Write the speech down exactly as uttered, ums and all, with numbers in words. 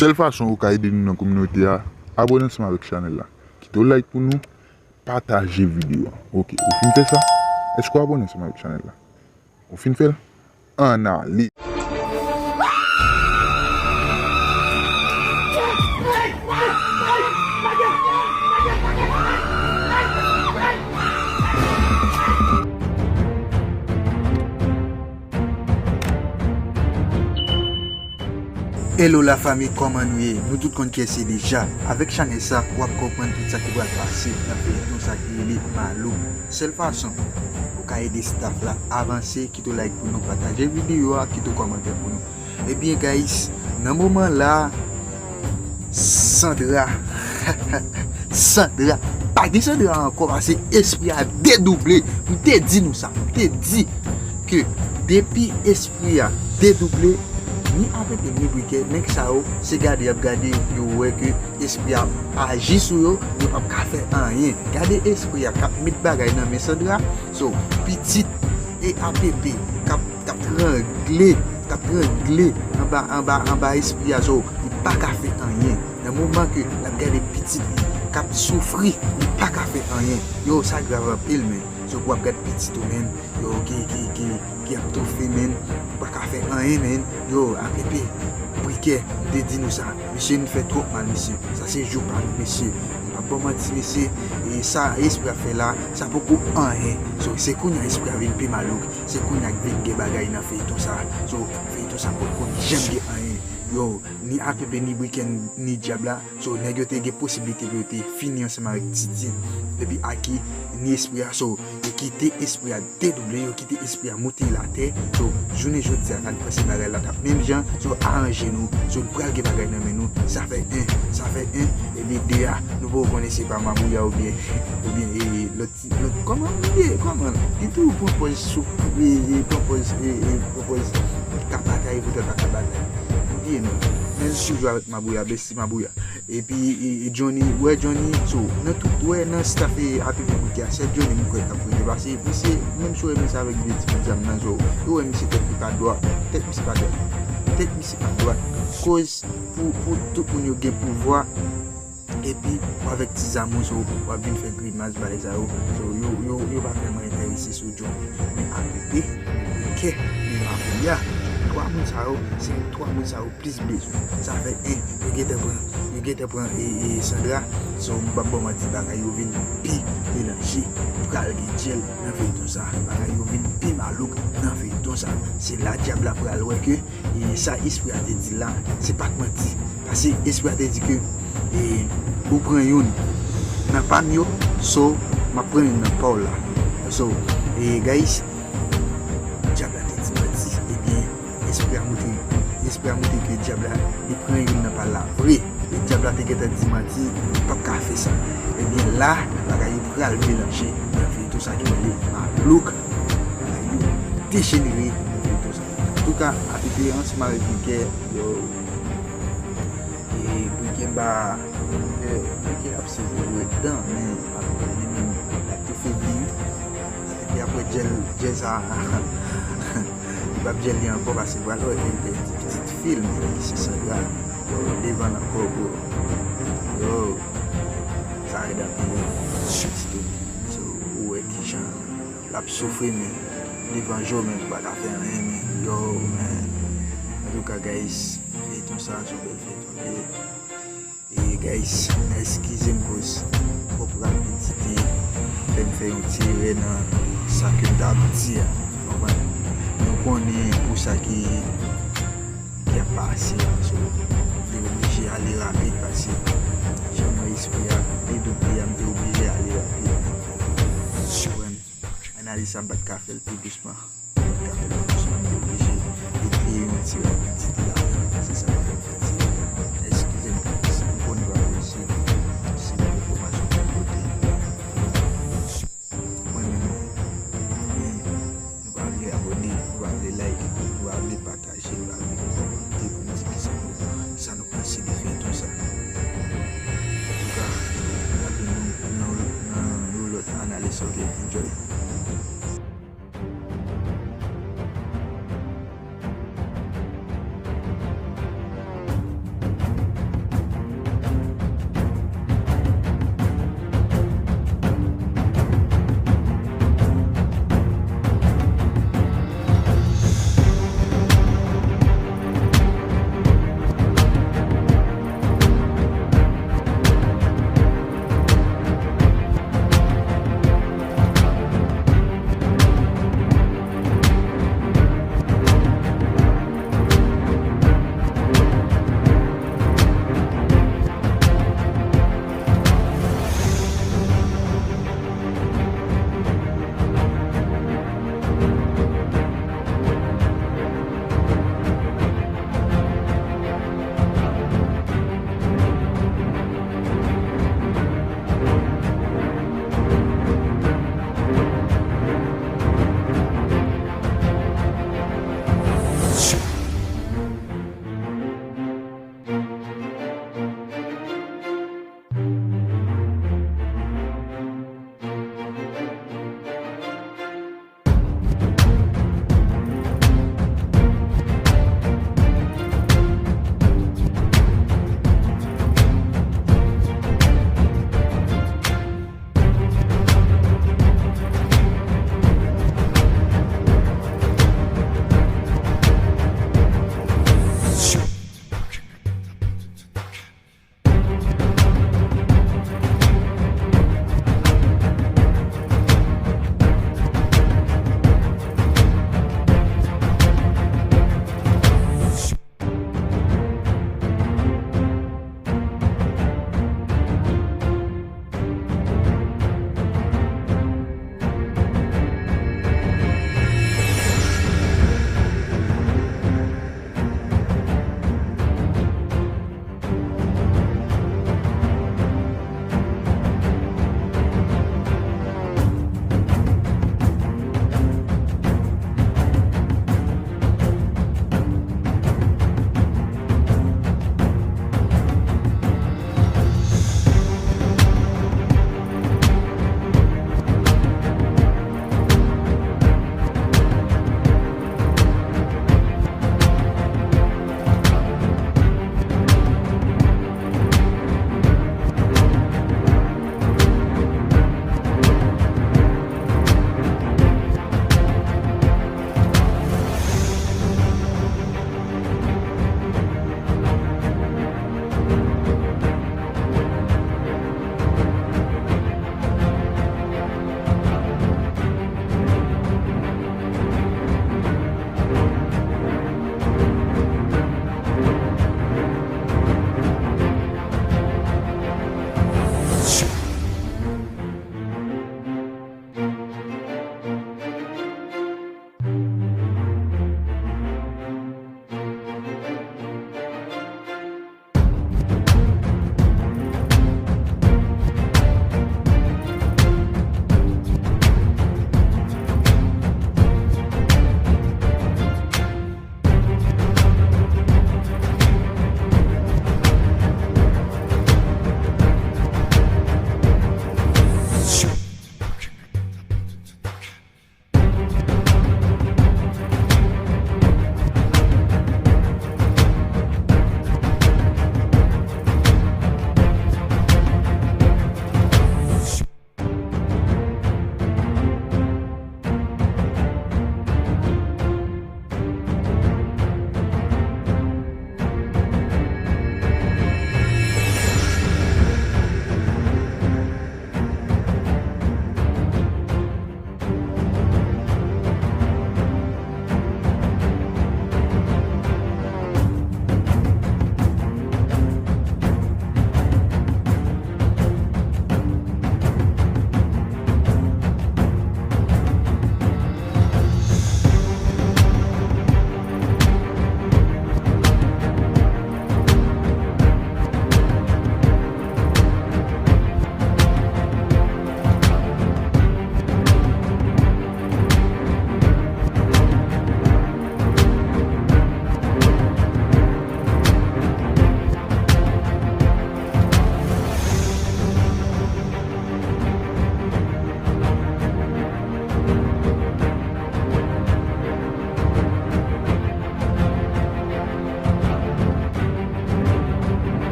Sèl fason ou ka ede nou nan kominote a, abòne ansanm avèk chanèl la. Kite yon like pou nou, pataje videyo a. Oke, ou fin fè sa? Èske w abòne ansanm avèk chanèl la? Ou fin fè l? Ann ale! Hello la fanmi, kòman nou ye? Nou tout konn kiyès se deja. Avèk chanèl sa, w ap konprann tout sa ki pral pase nan feyiton sa ki rele Malouk. Sèl fason ou ka ede staff la avanse, kite w like pou nou, pataje videyo a, kite w kòmantè pou nou. Ebyen guys, nan moman la, Sandra, Sandra, pa gen Sandra ankò, paske espri a dedouble. M te di nou sa, m te di ke depi espri a dedouble, ni A P P ni Brikè, nèg sa yo se gade y ap gade, yo wè ke espri a aji sou yo, yo p ap ka fè anyen. Gade espri a k ap met bagay nan men Sandra, so, pitit e A P P k ap, k ap trangle, k ap trangle anba, anba, anba espri a, so, li pa ka fè anyen. Nan moman ke l ap gade pitit li k ap soufri, li pa ka fè anyen. Yo, sa grav anpil, men. So, pou w ap gade pitit ou, men, yo, ki, ki, ki, ki ap toufe, men, ou pa ka fè anyen, men. Yo, A P P, Brikè, m te di nou sa. Mesye, nou fè twòp mal, mesye. Sa se jou pa nou, mesye. M p ap ba w manti, mesye. E sa espri a fè la, sa poko anyen. So, se kounye a espri a vin pi malouk. Se kounye a k vin gen bagay nan feyiton sa. So, feyiton sa poko janm gen anyen. Yo, ni A P P, ni Brikè, ni dyab la. So, nèg yo te gen posiblite pou yo te fini ansanm avèk Titi. Epi Aki, ni espri a. So, yo kite espri a dedouble, yo kite espri a moute l atè. So, jounen jodi a, n ap panse bagay la t ap menm jan. So, aranje nou. So, nou pral gen bagay nan men nou. Sa fè en, sa fè en. Epi de a, nou poko konnen se pa Mabouya oubyen, oubyen, e, lòt ti, lòt, kòman, oubyen, kòman? Li toujou pran pòz sou, e, e, pran pòz, e, e, pran pòz k ap batay, poutan l pa ka batay. Oubyen non. Men li toujou avèk Mabouya, besti Mabouya. Epi, e, e, Johnny, wè Johnny, so, nan tout, wè, nan staff, e, A P P Brikè a, sèl Johnny m kwè k ap rete, paske misye, menm si w wè misye avèk de ti bout zam nan zo, yo wè misye tèt li pa dwat, tèt misye pa dwat, tèt misye pa dwat, koz pou, pou tout moun yo gen pouvwa, epi w avèk ti zam ou, so, w ap vin fè grimas, bagay sa yo, so, yo, yo, yo pa vrèman enterese sou Johnny. Men A P P, Brikè, e Mabouya, twa moun sa yo, se twa moun sa yo plis bezwen. Sa fè en, yo gentan pran, yo gentan pran, e, e, Sandra. So, m p ap ba w manti, bagay yo vin pi melanje. Pral gen dyèl nan feyiton sa. Bagay yo vin pi malouk nan feyiton sa. Se la dyab la pral wè ke, e, sa espri a te di la, se pa t manti. Paske espri a te di ke, e, ou pran youn nan pa m yo, so, m ap pran youn nan pa w la. So, e, guys, dyab la te di manti. Ebyen, espri a montre, espri a montre ke dyab la, li pran youn nan pa l la vre. E dyab la te gentan di manti, li p ap ka fè sa. Ebyen, la, bagay yo pral melanje nan feyiton sa ki rele Malouk. Bagay yo dejenere nan feyiton sa. Antouka, A P P ansanm avèk Brikè, yo, e Brikè ba, e, Brikè ap se gwo dan, men A P P li menm, l ap tou febli. A P P apre dyèl, dyèl sa, li p ap dyèl li ankò, paske pral wè ke l pèdi pitit fi l, men ki se Sandra. Yo, devan l ankò, bro. Yo, sa rèd anpil, wi. Pitit ou, so, ou wè kijan l ap soufri, men devan je w, men ou pa ka fè anyen, men yo, men. Antouka, guys, feyton sa, se yon bèl feyton li ye. E guys, n a eskize m koz fòk rapidite fè m fè yon ti erè nan sa ke m t ap di a. Konprann? Nou konnen pou sa ki, ki ap pase a, so, m te oblije ale rapid paske jan mwen espri a dedoble a, m te oblije ale rapid. Konprann? Analiz sa m pa t ka fè l pi dousman. M pa t ka fè l pi dousman, m te oblije mete yon ti rapidite ladan. Se sa.